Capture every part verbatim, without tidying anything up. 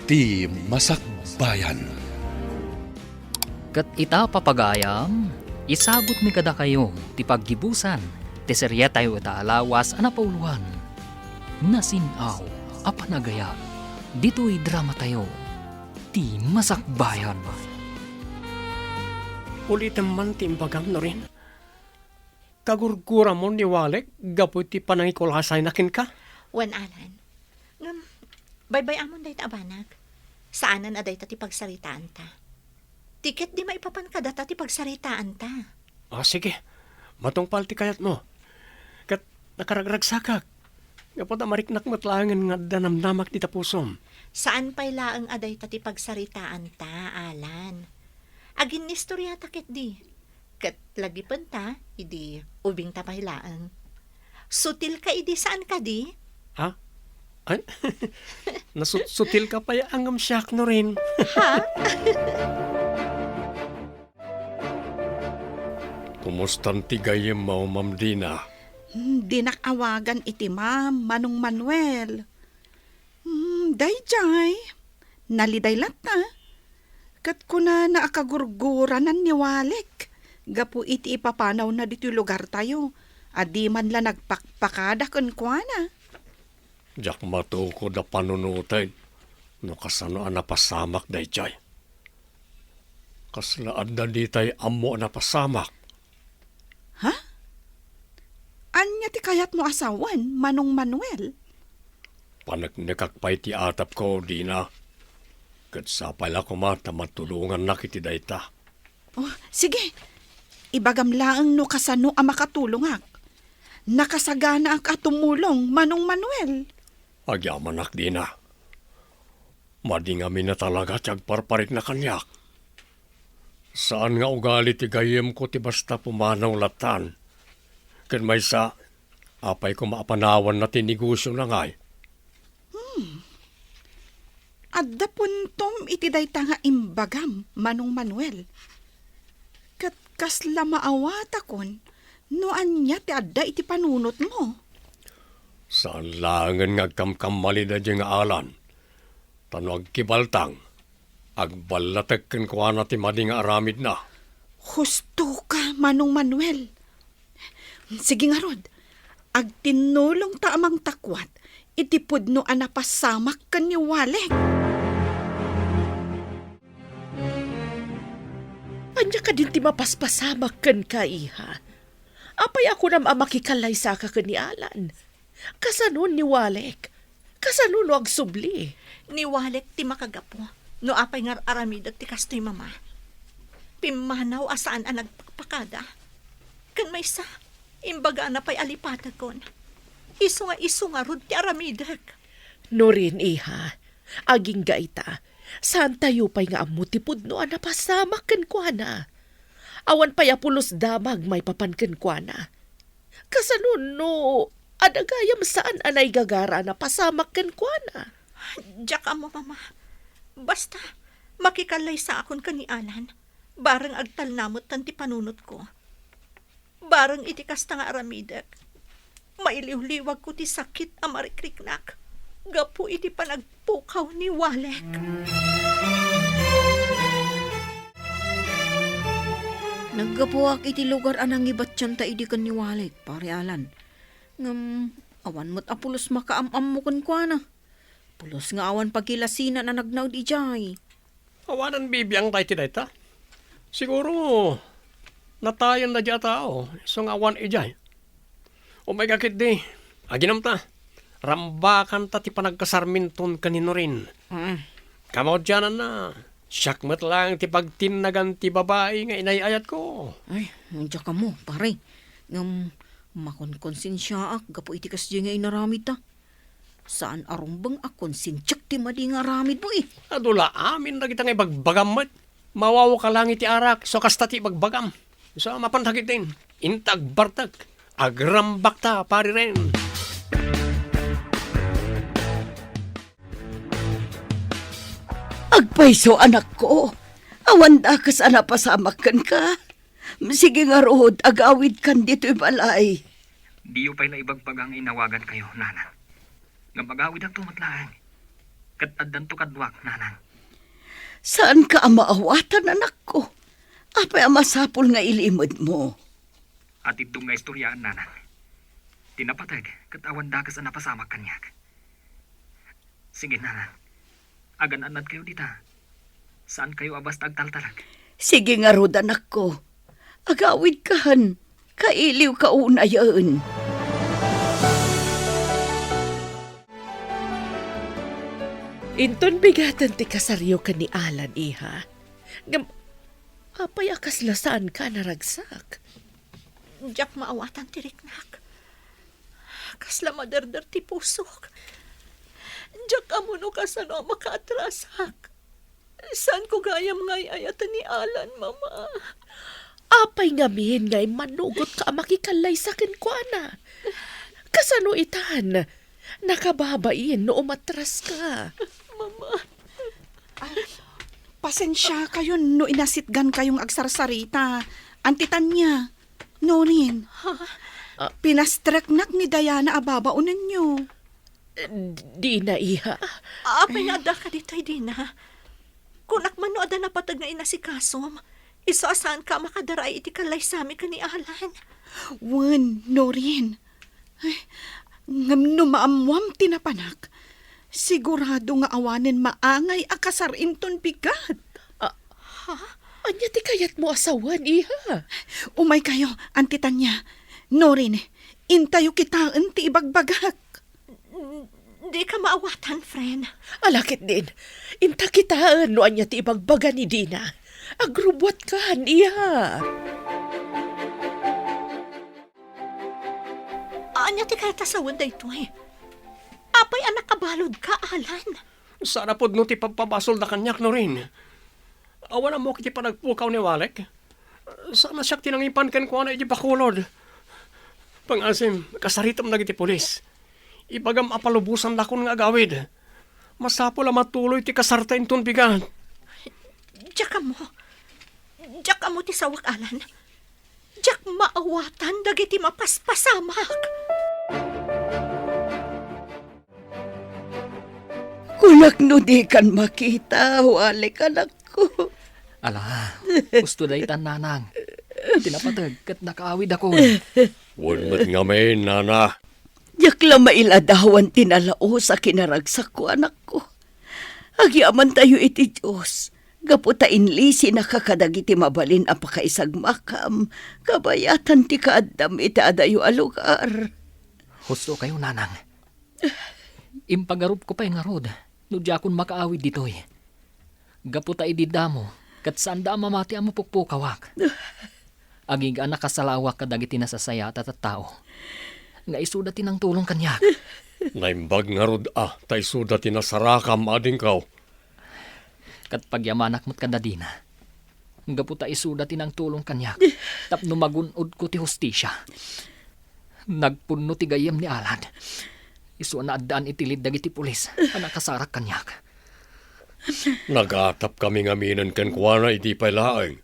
Ti Masakbayan. Ket ita, papagayam, isagutmi kadakayo ti paggibusan ti seriatayo ita a lawas a napauloan, Nasin-aw a Panagayam, ditoy dramatayo, Ti Masakbayan. Ulitem man ti imbagam, Norin. Kagurguramon ni Walek gapu iti panangikulasayna kenka? Wen, Alan. Ngem, baybay-amon dayta a banag. Saanen a dayta ti pagsaritaanta. Ti ketdi maipapan kadata ti pagsaritaanta. Ah, sige. Matungpal ti kayatmo. Ket nakaragragsakak. Gapu ta mariknak met laengen nga adda namnamak dita pusom. Saan pay laeng a dayta ti pagsaritaanta, Alan. Aginnistoriata ketdi. Ket lagipenta, idi ubingta pay laeng. Sutilka idi saan kadi? Ha? Ay? Nasutsutilka pay a ngem siak, Norin. Ha? Kumustan ti gayyemmo, Ma'am Dina? Hmm, dinak awagan iti ma'am, Manong Manuel. Hmm, daydiay. Naliday latta. Ket kunana a kagurguranan ni Walek gapu iti ipapanawna ditoy lugartayo a diman la nagpakpakada kenkuana. Diak matukod a panunoten no kasano a napasamak daydiay. Kasla adda ditay ammo a napasamak? Ha? Ania ti kayatmo a sawen, Manong Manuel? Paneknekak pay ti atapko, Dina. Ket sapay la koma ta matulongannak iti dayta. Oh, sige. Ibagam laeng no kasano a makatulongak. Nakasaganaak a tumulong, Manong Manuel. Agyamanak, Dina. Madi ngamin a talaga ti agparparikna kaniak. Saan nga ugali ti gayyemko ti basta pumanaw lattan. Ken maysa, apay koma a panawanna ti negosiona ngay? Hmm. Adda puntom iti dayta nga imbagam, Manong Manuel. Ket kasla maawatakon no ania ti adda iti panunotmo. Saan laengen nga agkamkammalida diay nga Alan. Ta no agkibaltang, agballatek kenkuana ti madi nga aramidna. Hustoka, Manong Manuel. Sige ngarud, agtinnulongta a mangtakuat iti pudno a napasamak ken ni Walek. Ania kadin ti mapaspasamak kenka, iha? Apay a kunam a makikallaysaka ken ni Alan? Kasano ni Walek? Kasano no agsubli? Ni Walek ti makagapu no apay nga ar-aramidek ti kastoy, Mama. Pimmanaw a saan a nagpakpakada. Ken maysa, imbagana pay a lipatekon. Isu nga isu ngarud ti aramidek. Norin, iha, agingga ita, saantayo pay nga ammo ti pudno a napasamak kenkuana. Awan pay a pulos damag maipapan kenkuana. Kasano no adda gayam saan a naigagara a napasamak kenkuana? Diak ammo, Mama. Basta, makikallaysaakon ken ni Alan. Bareng agtalna metten ti panunotko. Bareng iti kasta nga aramidek, mailiwliwagko ti sakit a marikriknak gapu iti panagpukaw ni Walek. Naggapuak iti lugar a nangibatianta idi ken ni Walek, Pare Alan. Ngem awan met a pulos makaam-ammo kenkuana. Pulos nga awan pakilasinan a nagnaed idiay. Awanen bibiangta iti dayta. Siguro, natayen daydiay a tao, isu nga awan idiay. Umay ka ketdi, aginumta. Rambakanta ti panagkasarminton ken ni Norin. Mm. Kamaudiananna, siak met laeng ti pagtinnagan ti babai nga inay-ayatko. Ay, diak ammo, pare. Ngem, makonkonsensiaak gapu iti kasdiay nga inaramidta. Saan a rumbeng a konsensiak ti madi nga aramidmo, eh. Adu la amin dagita nga ibagbagam met. Mawawka lang iti arak, so kasta ti ibagbagam. So, mapanta ketdin, inta agbartek, agrambakta, pari Ren. Agpayso, anakko. Awan dakes a napasamak kenka. Sige ngarud, agawidkan ditoy balay. Diyo pay naibagbaga nga inawagankayo, Nana. Ngem agawidakto met laeng. Ket addanto kaduak, nanang. Saanka a maawatan, anakko. Apay a masapul nga ilimedmo? Atiddog nga istoriaan, nanang. Ti napateg ket awan dakes a napasamak kaniak. Sige, nanang. Agan-annadkayo dita. Saankayo a basta agtaltalek. Sige ngarud, anakko. Agawidkan. Kailiwka unayen. Inton bigaten ti kasaryo ken ni Alan, iha. Ngem, apay a kasla saanka a naragsak? Diak maawatan ti riknak. Kasla maderder ti pusok. Diak ammo no kasano a makaatrasak. Saanko gayam nga ay-ayaten ni Alan, Mama. Apay ngamin nga immanugotka a makikallaysa kenkuana? Kasano itan? Nakababain no umatraska. Mama. Ah, pasensiakayon no inasitgankayo nga agsarsarita. Anti Tania, Norin, ha? Ah. Pinastreknak ni Diana a babaonenyo. Dina, iha. Apay nga addaka ditoy, Dina? Kunak man no adda napateg nga inasikasom. Isu a saanka a makadaraay iti kallaysami ken ni Alan. Wen, Norin. Ay, ngem no maammoam ti napanak, sigurado nga awanen maangay a kasar inton bigat. Ah, ha? Ania ti kayatmo a sawen, iha? Umaykayo, Anti Tania. Norin, intayo kitaen ti ibagbagak. Dika maawatan, friend. Ala ketdin, inta kitaen no ania ti ibagbaga ni Dina. Agrubbuatkan, iha. Ania ti kayat a sawen daytoy? Apay a nakabaludka, Alan? Saan a pudno ti pagpabasolda kaniak, Norin. Awan ammok iti panagpukaw ni Walek. Saan a siak ti nangipan kenkuana iti bakulod. Pangasim, kasaritam dagiti pulis. Ibagam a palubosandakon nga agawid. Masapul a matuloy ti kasarta inton bigat. Diak ammo. Diak ammo ti sawek, Alan. Diak maawatan dagiti mapaspasamak. Kunak no dikan makita, Walek, anakko. Ala, husto daytan, nanang. Ti napateg ket nakaawidakon. Wen met ngamin, nana. Diak la mailadawan ti nalaus a kinaragsakko, anakko. Agyamantayo iti Dios, gapu ta inlisinaka kadagiti mabalin a pakaisagmakam, kabayatan ti kaaddam iti adayo a lugar. Husto kayo, nanang. Impagarupko pay ngarud no diakon makaawid ditoy. Gapu ta idi damo, ket saanda a mamati a mapukpukawak. Agiga a nakasalawak kadagiti nasasayaat a tattao, nga isuda ti nangtulong kaniak. Naimbag ngarud a ta isuda ti nasarakam, adingko. Ket pagyamanak met kada Dina. Gapu ta isuda ti nangtulong kaniak tapno magun-odko ti hustisia. Nagpunno ti gayyem ni Alan. Isu a naaddaan iti lead dagiti pulis a nakasarak kaniak. Nagatapkami ngaminen kenkuana idi pay laeng.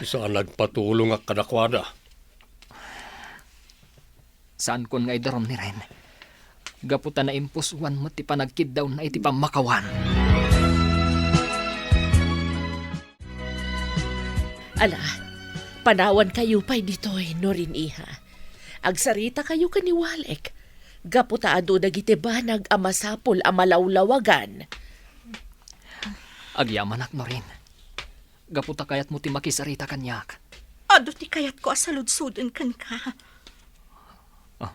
Isu a nagpatulongak kadakuada. Saankon nga idarum ni Ren. Gapu ta naimpusoan met ti panagkiddawna iti pammakawan. Ala, panawankayo pay ditoy, Norin, iha. Agsaritakayo ken ni Walek. Gapu ta adu dagiti banag a masapul a malawlawagan. Agyamanak, Norin. Gapu ta kayatmo ti makisarita kaniak. Adu ti kayatko a saludsoden kenka. Ah.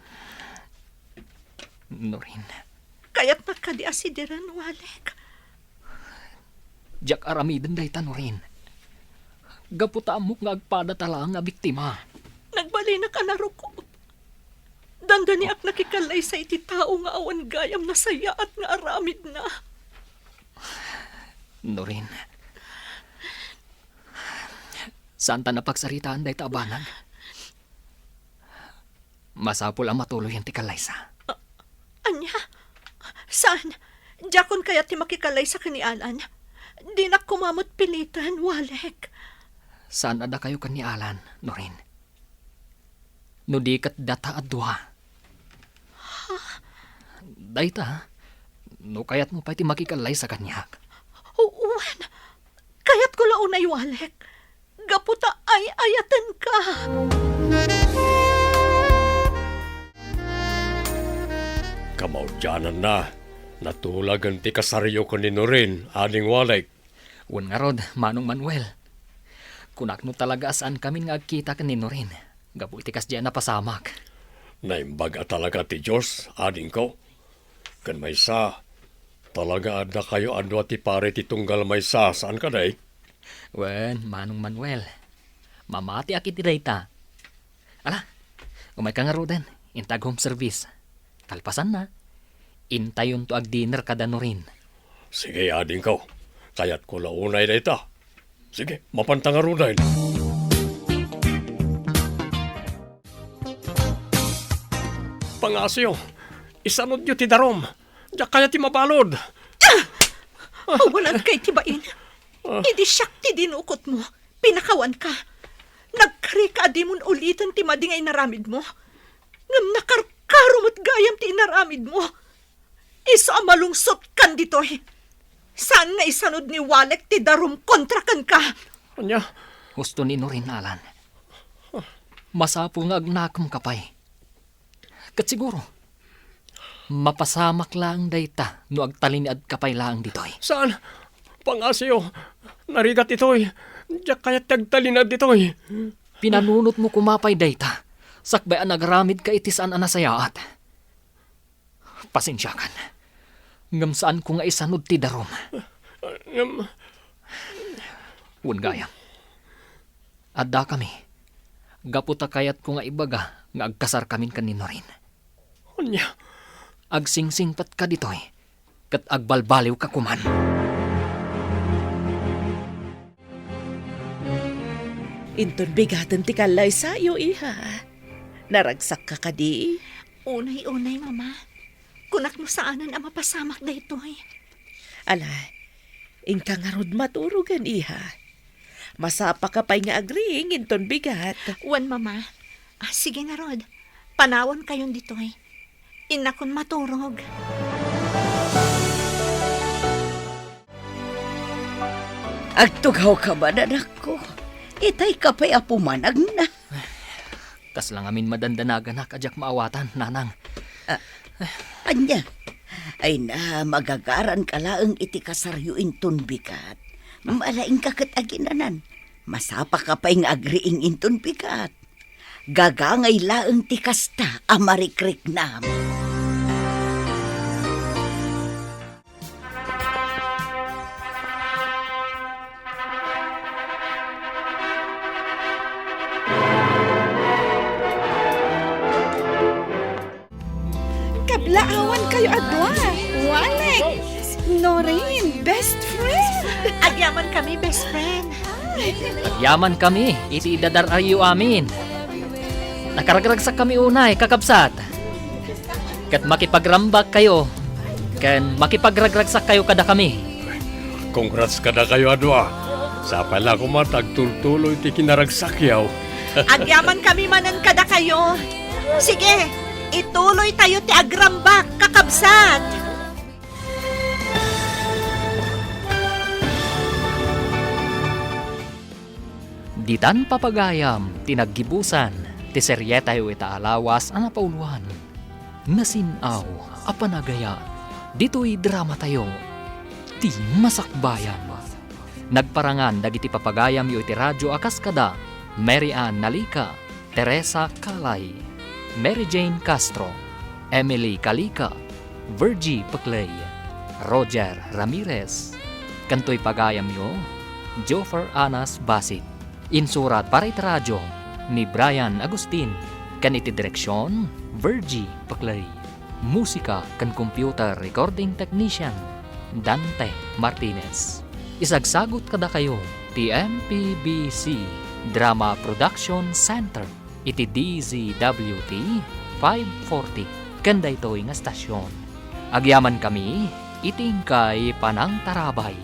Norin. Kayatnak kadi a sidiren, Walek? Diak aramiden dayta, Norin. Gapu ta ammok nga agpadata laeng a biktima. Nagbalinak a narukop. Dandaniak nakikallaysa iti tao nga awan gayam nasayaat nga aramidna. Norin, saanta a pagsaritaan dayta a banag. Masapul a matuloyen ti kallaysa. A-, ania? Saan? Diakon kayat ti makikallaysa ken ni Alan. Dinak koma met piliten, Walek. Saan a dakayo ken ni Alan, Norin. No di ket data a dua. Ha? Dayta, No kayatmo pay ti makikallaysa kaniak. O-, wen, kayatko la unay, Walek. Gapu ta ay-ayatenka. Kamaudiananna, natulagen ti kasaryo ken ni Norin, Ading Walek. Wen ngarud, Manong Manuel. Kunak no talaga a saankamin nga agkita ken ni Norin, gapu iti kasdiay a napasamak. Naimbag a talaga ti Dios, adingko. Ken maysa, talaga a dakayo a dua ti pari ti tunggal maysa, saan kadi? Wen, Manong Manuel, mamatiak iti dayta. Ala, umayka ngaruden, inta ag-home service. Kalpasanna, intayonto agdinner kada Norin. Sige, adingko. Kayatko la unay dayta. Sige, mapanta ngaruden. Pangasyo, isanudyo ti darum. Diak kayat ti mabalud. Awan agkay ti bain. Ah. Idi siak ti dinukotmo, pinakawanka. Nagkarika a dimon uliten ti madi nga inaramidmo. Ngem nakarkaro met gayam ti inaramidmo. Isu a malungsotkan ditoy. Saan nga isanud ni Walek ti darum kontra kenka. Ania? Husto ni Norin, Alan. Masapul nga agnakemka pay. Ket siguro, mapasamak laeng dayta no agtalinaedka pay laeng ditoy. Saan? Pangasyo, narigat itoy. Diak kayat ti agtalinaed ditoy. Pinanunotmo koma pay dayta, sakbay a nagaramidka iti saan a nasayaat. Pasensiakan. Ngem saanko nga isanud ti darum. Ngem Wen gayam. Addakami. Gapu ta kayatko nga ibaga nga agkasarkamin ken ni Norin. Ania? Agsingsingpetka ditoy, ket agbalbaliwka koman. Inton bigaten ti kallaysayo, iha. Naragsakka kadi? Unay, unay, Mama. Kunak no saanen a mapasamak daytoy. Ala, inka ngarud maturogen, iha. Masapaka pay nga agriing inton bigat. Wen, Mama. Ah, sige ngarud. Panawankayon ditoy. Innakon maturog. Agtugawka man, anakko. Itayka pay a pumanagna. Kasla ngamin madandanaganak a diak maawatan, Nanang. Ah, ania? Ay na, magagaranka laeng iti kasaryo inton bigat. Malaingka ket aginanan. Masapaka pay nga agriing inton bigat. Gagangay laeng ti kasta a marikriknam. Kablaawankayo a dua, Walek, Norin, best friend. Agyamankami, best friend. Agyamankami iti idadar-ayyo amin. Nakaragragsakkami unay, kakabsat. Ket makipagrambakkayo, ken makipagragragsakkayo kadakami. Congrats kadakayo a dua. Sapay la koma ta agtultuloy ti kinaragsakyo. Agyamankami manen kadakayo. Sige, ituloytayo ti agrambak, kakabsat. Ditan papagayam ti naggibusan ti serietayo ita a lawas a napauloan, Nasin-aw a Panagayat. Ditoy dramatayo, Ti Masakbayan. Nagparangan dagiti papagayamyo iti radio a kas kada Mary Ann Nalica, Teresa Calay, Mary Jane Castro, Emily Calica, Virgie Peclay, Roger Ramirez, ken toy pagayamyo, Joffer Anas Basit. Insurat para iti radio ni Brian Agustin, ken iti direksion, Virgie Peclay. Musika ken computer recording technician, Dante Martinez. Isagsagut kadakayo ti M P B C Drama Production Center iti D Z W T five forty ken daytoy nga stasyon. Agyamankami iti inkay panangtarabay.